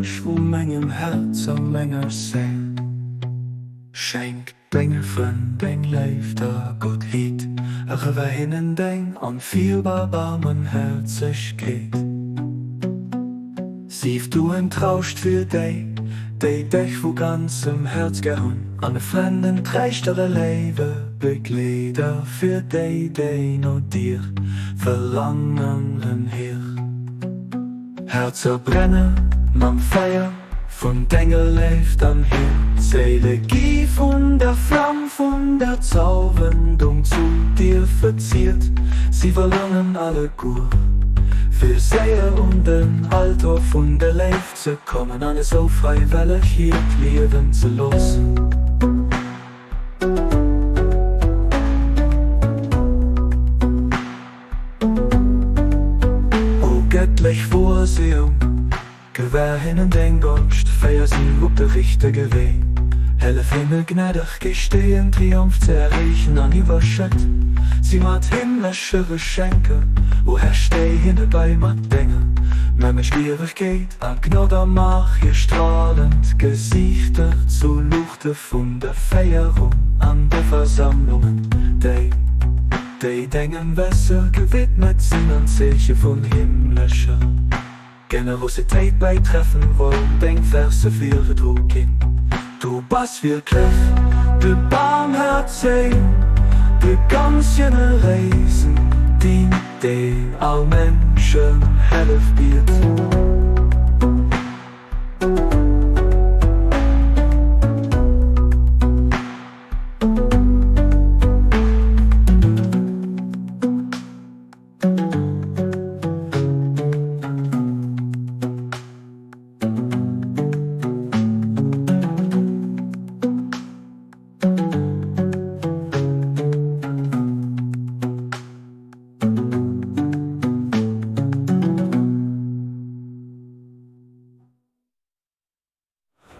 Wënsch vu mengem Häerz a menger Séil. Schenk denge Frënn deng Léift a Guttheet, a gewähr hinnen deng onfeelbar Barmhäerzegkeet. Sief du en Trouscht fir déi, déi dech vu ganzem Häerz gär hunn, an e Frënd, en Tréischter, e léiwe Begleeder fir déi, déi no dir verlaangen, Hir Häerzer brenne mam Feier vun denger Léift an hir Séile gi vun der Flam vun der Zouwendung zu dir verziert. Si verlaangen alleguer, fir séier un den Altor vun der Léift ze kommen an esou fräiwelleg hiert Liewen ze loossen. O gëttlech Vorsehung, gewähr hinnen deng Gonscht, féier si op de richtege Wee, hëllef hinne gnädeg gestéien Triumph ze erreechen an iwwerschëtt si mat himmlesche Geschenker. O Här, stéi hinne bei mat denger Mëmmeschgieregkeet a Gnod a maach hir stralend Gesiichter zu Luuchte vun der Féierung an de Versammlungen, déi. Déi dengem Wesse gewidmet sinn an Zeeche vun himmlescher Generositéit bäitreffen, wou deng Verse virgedro ginn. Du bass wierklech de Baarmhäerzeg, de ganz generéisen Dien, deen all Mënschen Hellef biet.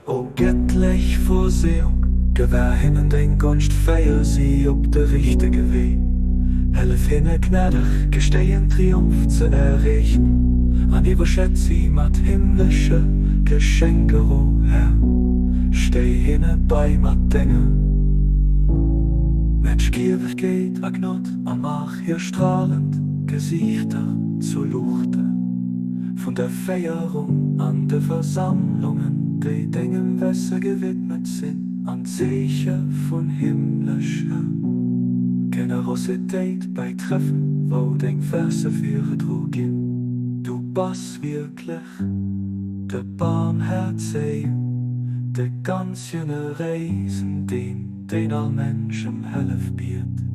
O gëttlech Vorsehung, gewähr hinnen deng Gonscht, féier si op de richtege Wee, hëllef hinne gnädeg gestéien Triumph ze erreechen an iwwerschëtt si mat himmlesche Geschenker. O Här, stéi hinne bei mat denger Matgiewegkeet a Gnod a maach hir stralend Gesiichter zu Luuchte vun der Féierung an de Versammlungen, déi dengem Wesse gewidmet sinn, an d'Zeeche vun himmlescher Generositéit bäi Treffen, wou deng Verse virgedro ginn. Du bass wierklech de Barmhäerzegen, de ganz generéisen, deen, deen all Mensch ëm Hëllef biet.